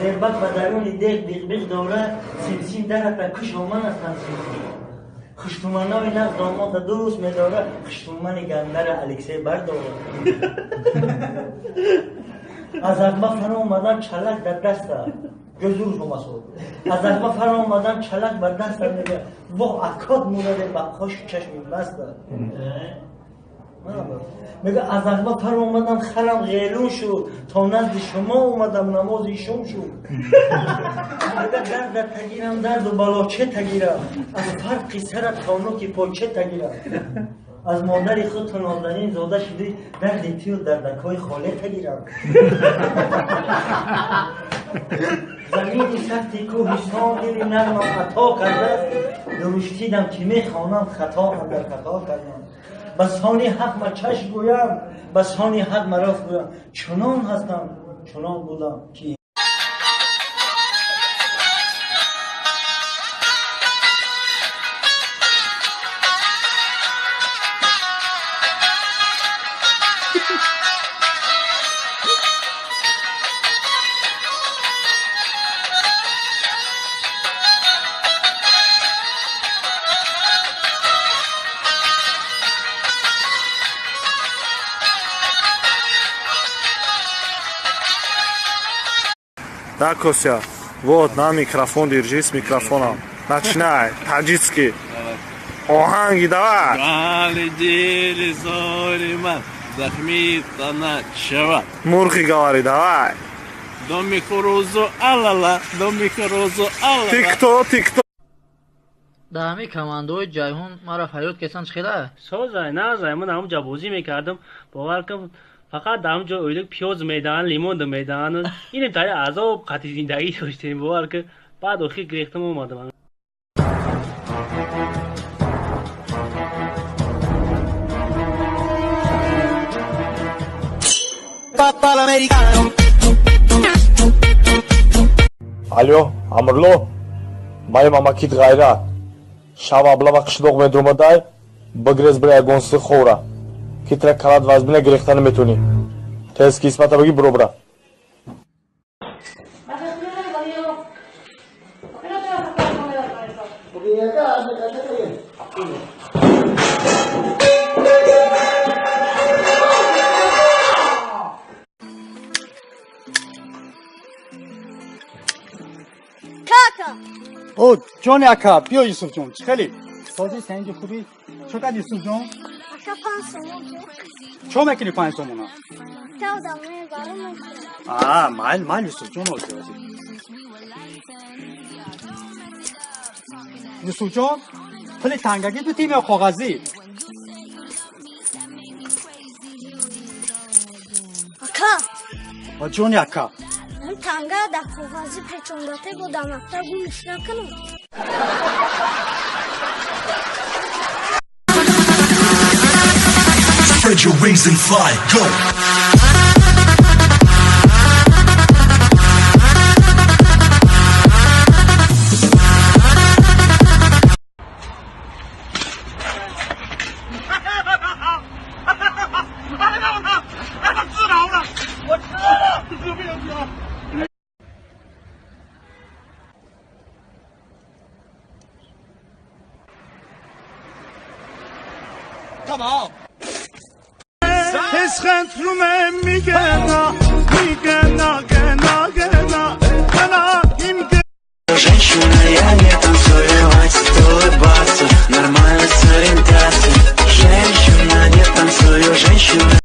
Зербак ба даруни дег биқбиқ дорад, симсим дарата куш оман астан симсим. Хуштуманои нағз домода дӯст медорад, хуштумани гандара Алексей бардорад. Аз ағма фаро омадам, чалак дар даста. Гӯзур шумасо. Аз ағма фаро омадам, чалак бар даста мега. Воҳ акод мураде ба қошу чашми баста. Мега аз ағма фаро омадам, харам ғелун шуд, то назди шумо омадам, намози шум шуд. Мега дарда тагирам, дарду бало че тагирам, аз фарқи сара то нуки по че тагирам. Аз модари худ ту нозанин зода шудӣ, дарди тую дардакҳои холе тагирам. Замини сахти кӯҳистон дили нармам ато кардааст, дуруштидам ки мехонам, хато андар хато кардам. Ба сони ҳақ ма чашм гӯям, ба сони ҳақ ма рост гӯям, чунон ҳастам, чунон будам ки. Да, Костя, вот, на микрофон держи, с микрофоном. Начинай, таджикский. Оҳанги, давай. Мурғи говори, давай. Доми хурузу алала, доми хурузу алала. Ты кто, ты кто? Дар ҳамин командаҳои Ҷайҳун маро фарёд кесанд чӣ хела? Созай, назай, ман ҳамун ҷа бозӣ мекардам. Бовар кун, фақат дар ҳамун ҷо ойлик пиёз медаҳанд, лимон медаҳанд. Инем тари азоб қатъи зиндагӣ доштем, бовар кун. Баъд охир гирехтам омадам. Алё, Амрло, май мамакит ғайрат. Шав аблава қишлоқ медромадай, бигрез бира ягонси хора. Китра калат вазбина гирехта наметонӣ. Тез кисмата баги биро бира. О, ҷони ака, биё Юсуфҷон, чӣ хеле? Сози сенги хубӣ? Чӣ кад Юсуфҷон? Ака 5 сомон. Чо мекунӣ 5 сомона? А, майл, майл, Юсуфҷон, озӣ, озӣ. Юсуфҷон, пули тангагӣ дутим ё коғазӣ? Ака. О, ҷони ака. Танга дар коғазӣ печондате бо дар мактаб гумш накунам. Spread your wings and fly, go! 干嘛？ Женщина.